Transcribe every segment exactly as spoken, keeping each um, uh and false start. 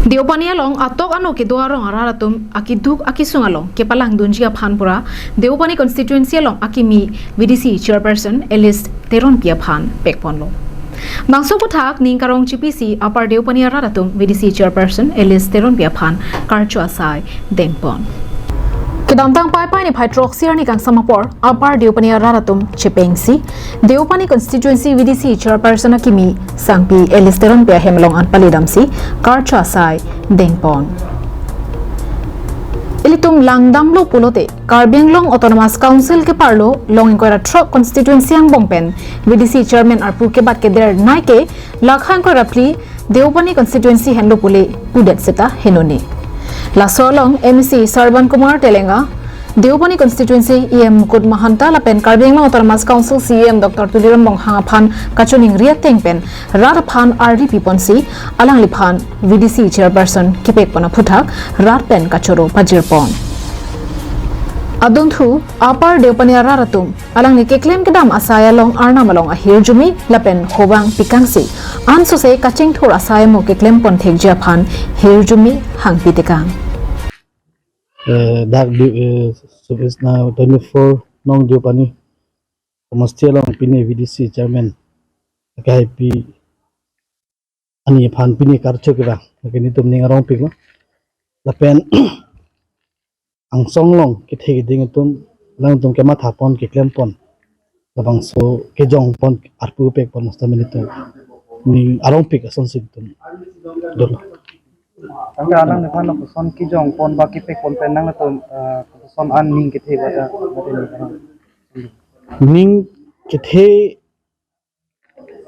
Deopani along atok ano kedo arong arat atum akiduk akisung along kepalangdunji aphan pura Deopani constituency along akimi V D C chairperson Alice Teronpi aphan pekponlo. Bangso aphuthak ning karong chipisi Upper Deopani arat atum V D C chairperson Alice Teronpi aphan karcho asai dengpon. Kedamtang Paipai niphai throksi arni kangsam apor Upper Deopani arat atum chepengsi Deopani constituency V D C chairperson akimi sangpi Alice Teronpi ahem along an palidamsi karcho asai dengpon. Ilitum langdamlo pulote Karbi Anglong Autonomous Council keparlo long ingkoi ra throk constituency angbong pen V D C chairman arpu kebat kedernei ke lakha ingkoi ra phli Deopani constituency henlo pule pudet seta henone. Laso along M A C Sarban Kumar Telenga, Deopani constituency E M Mukut Mahanta lapen Karbi Anglong Autonomous Council C E M Doctor Tuliram Ronghang aphan kachiningri ateng pen rat aphan ardi piponsi alangliphan V D C chairperson kepekpon aphuthak rat pen kachoro pajirpon. Adunthu Upper Deopani arat atum alangli keklem kedam asai along Arnam along ahirjume lapen hovang pikangsi ansose kachingthur asai mo keklempon thekji aphan hirjume hangpi tekang. Eh, dak di, eh, service na twenty-four nong Deopani komosti along pini V D C chairman akaipi ani aphan pini karcho kevang lake nelitum ning arongpiklo. Lapen angsong along kethe keding atum alangtum kemathapon keklempon labangso kejongpon arpu pekpon sitame nelitum ning arongpik asonsi nelitum dolo. Tangka alangliphan lapuson kejongpon ba kepekpon pen nangtum, eh, lapuson an ning kethe ba ta, ba ta ning arong. Ning kethe,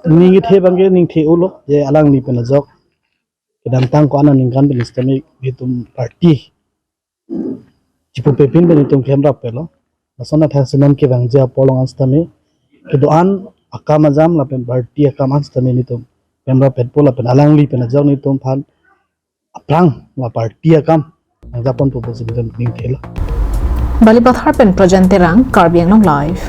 ning kethe abangke ning the-olo, je alangli pen ajok kedamtang ko-an aningkan pen sitame nelitum party chipupepin pen nelitum kehemrap pelo. Lason athak si non kevangji apor along an sitame kedo-an akam ajam lapen party akam an sitame nelitum kehemrap petpo lapen alangli pen ajok nelitum aphan aphrang la party akam nangjapon pupo si nelitum ning thelo. Balipathar pen Projen Terang, Karbi Anglong Live.